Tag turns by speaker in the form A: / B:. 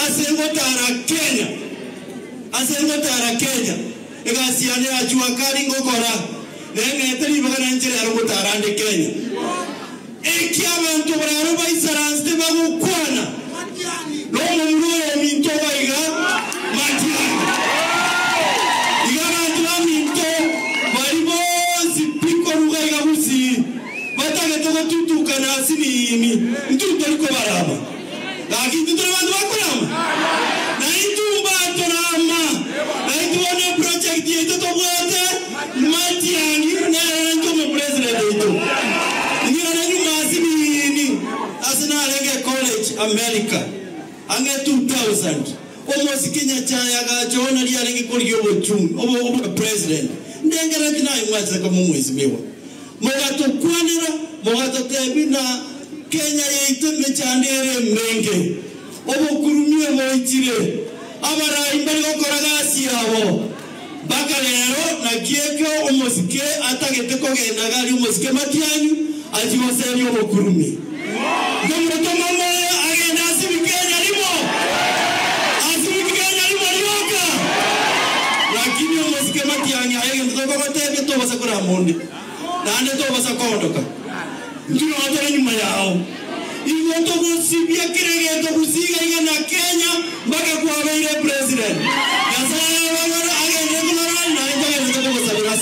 A: Ase ngotara Kenya, ase ngotara Kenya, egasi yane ya jua kali ngokora, neng'ete ribaga na inche rero ngotara nde Kenya. Eki abanto bararo baisaransete bagokwana nomomura oyo ominto iga iga Matiang'i. Iga abanto baminto baria bonsi pi koruga iga Gusii batagete gotutukana asinini, intwe tori kobarama. Gaki intwe tore abanto bakorama? Na intwe mbatorama. Na intwe bono eproject yaito tobwate Matiang'i nere naintwe omopresident oito. Ing'irane nyuma asinini ase narenge ecollege America ang'e 2000 omosike Nyachae agacha oo nari arenge korigia obochumi obo obopresident ndengereti naye mwachete koma omwesimigwa. Mogatokwanera, mogatotebia na Kenya yaito emechando ere emenge, obokurumi oboichire, abarai mbari gokora gasi yabo. Mpaka rero naki ekio omosike atagete kogenda iga aria omosike Matiang'i achie goseria obokurumi. Nkomotoma moyo agende asibie Kenya rimo, asibie Kenya rimo rioka. Lakini omosike Matiang'i aye egento tokogotebia tobasa korama onde, naende tobasa koondoka. Intwe nonya tore nyuma yao. Igo togosibia kera egento gusii iga iga na Kenya mpaka kwabeire president. Nyasaye abe agende korora naende togenderete kogosabera ase.